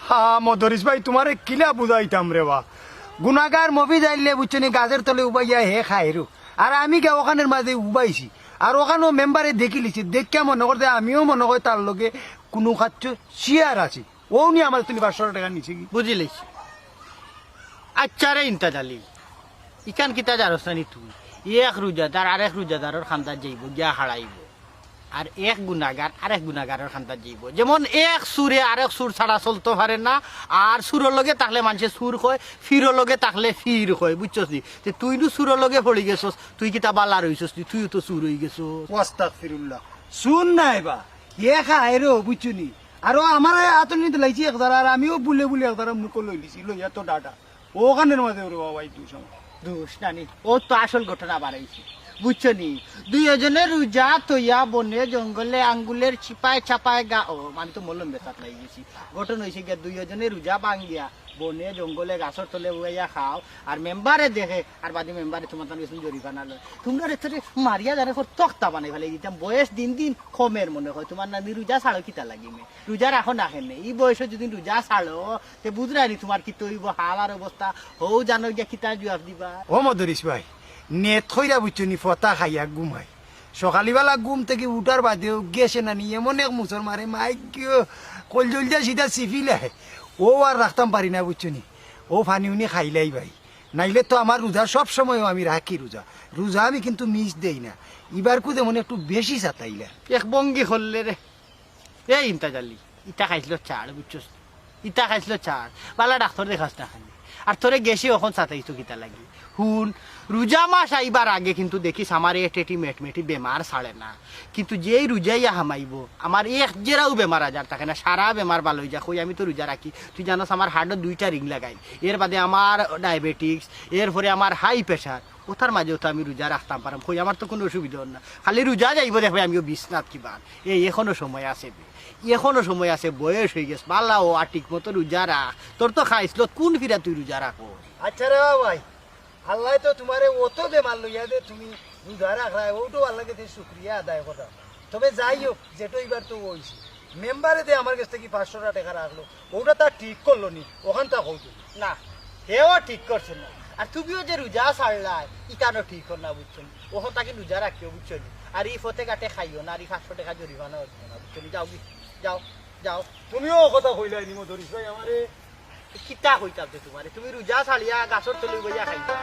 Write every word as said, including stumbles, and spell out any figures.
হা, মদরিস ভাই, তুমারে কিলা বুঝাইতাম রে বা? গুনাগার মফিজ আইলে বুঝছো নি, গাছর তলে উবাইয়া হে খায়রু। আর আমি গিয়া অখানর মাঝে উবাইছি। আর অখানও মেম্বারে দেখিলিছে, দেখিয়া মনো করছে আমিও মনো করি তার লগে কুনু খাচ্ছ share আছি। অউ নি আমার তুমি পাঁচশো টেকা নিছে কি? বুঝিলিছি। আচ্ছা রে ইন্তাজ আলী, ইখান কিতা জানোস না নি তুই? এক রোজাদার আরেক রোজাদারর কান্দাত যাইবো, গিয়া হারাইবো। আর এক গুনাগার আরেক গুনাগারর কান্দাত যাইবো। যেমন এক চুরে আরেক চুর ছাড়া চলতো পারে না, আর চুরর লগে থাকলে মানষে চুর কয়, ফিরর লগে থাকলে ফির কয়, বুঝছস নি? তে তুই নু চুরর লগে পড়ি গেছস, তুই কিতা বালা রইছস নি? তুইও তো চুর অইগেছস। ওয়াস্তাগফিরুল্লাহ। চুর নায় বা, এ খায় রে, বুঝছো নি? আরো আমার আতো নিতে লাইছি এক ধারা, আর আমিও বুলে বুলে এক ধারা মুখো লইলিছি, লইয়া তো ডাটা। অখানর মাঝে ওরে বাবা, এই দুষ আমার। দুষ নানি, অউ তো আসল ঘটনা বাড়াইছে। বুঝছো নি? দুইওজনে রোজা থইয়া বনে জঙ্গলে আঙ্গুলের চিপায় চাপায় গা-, ও, আমি তো মলম বেচাত লাগি গেছি। ঘটনা অইছে গিয়া দুইওজনে রোজা ভাঙ্গিয়া বনে জঙ্গলে গাছর তলে বইয়া খাও, আর মেম্বারে দেখে, আর বাদে মেম্বারে তুমার তান গেছুন জরিমানা লয়। তুমরারে তো মারিয়া জানে কর তক্তা বানাই ফালাই দিতাম। বয়স দিন দিন কমের মনে কয়। তুমার নানি রোজা ছাড়ো কিতা লাগি মে? রোজা রাখো না কেনে? ই বয়সো যদি রোজা ছাড়ো, তে বুঝরায় নি তুমার কিতা অইবো, হালার অবস্থা। হউ জানো গিয়া কিতা জুয়াব দিবা। ও মদরিস ভাই, নেট কইরা বুঝছো নি, ফতা খাইয়া ঘুমাই। সকালিবালা ঘুম থাকি উঠার বাদেও গেছে না নি, এমন এক মুসর মারে, মাই গিয়া কলজলজা সিধা চিপিলায়। অউ আর রাখতাম পারি না বুঝছো নি। অউ পানি উনি খাইলাই ভাই। নাইলে তো আমার রোজা সব সময়ও আমি রাখি রোজা। রোজা আমি কিন্তু miss দেই না। ইবারকু যেমন একটু বেশি সাতাইলা। এক ভঙ্গি করলে রে। এ ইন্তাজ আলী, ইতা খাইছলো ছাড়, বুঝছস? ইতা খাইছলো ছাড়। বালা ডাক্তর দেখাস না খালি। আর তোরে গেছে অখন সাতাইতো কিতা লাগি? হুন, রোজা মাস আইবার আগে কিন্তু দেখিস আমার এ টেটি মেটমেটি বেমার ছাড়ে না। কিন্তু যেই রোজাইয়া হামাইবো, আমার এক জেরাও বেমার আজার থাকে না, সারা বেমার ভালা অইযা। কই আমি তো রোজা রাখি, তুই জানোস আমার heart-ও দুইটা ring লাগাই, এর বাদে আমার diabetics, এরপরে আমার high pressure, অতার মাঝেও তো আমি রোজা রাখতাম পারাম। কই আমার তো কুনু অসুবিধা অর না, খালি রোজা যাইবো দেখবে আমিও বিছনাত কিবা। এই এখনো সময় আছে বে, এখনো সময় আছে, বয়স অইগেছে, বালা অ আর ঠিক মতো রোজা রাখ। তোর তো খাইছলত কুন ফিরা তুই রোজা রাখো। আচ্ছা রে ভাই, আল্লায় তো তুমারে অত বেমার লইয়া দে তুমি রোজা রাখরায়, অউটাও আল্লার গেছে শুকরিয়া আদায় কররাম। তবে যাই হোক, যেটা অইবার তো অইছে। মেম্বারে দে আমার গেছ থাকি পাঁচশো টেকা রাখলো, অউটা তা ঠিক করলো নি, অখান তা কও তুমি। না, হেও ঠিক করছে না। আর তুমিও যে রোজা ছাড়লায়, ইখানও ঠিক অর না, বুঝছো নি? অখন থাকি রোজা রাখিও, বুঝছো নি? আর ই ফতে ঘাটে খাইও না, আর ই পাঁচশো টেকা জরিমানা অইবো না, বুঝছো নি? যাও গি, যাও, যাও। তুমিও অ কথা কইলায় নি মদরিস ভাই আমারে। কিতা কইতাম তে তুমারে, তুমি রোজা ছাড়িয়া গাছর তলে বইয়া খাইবা।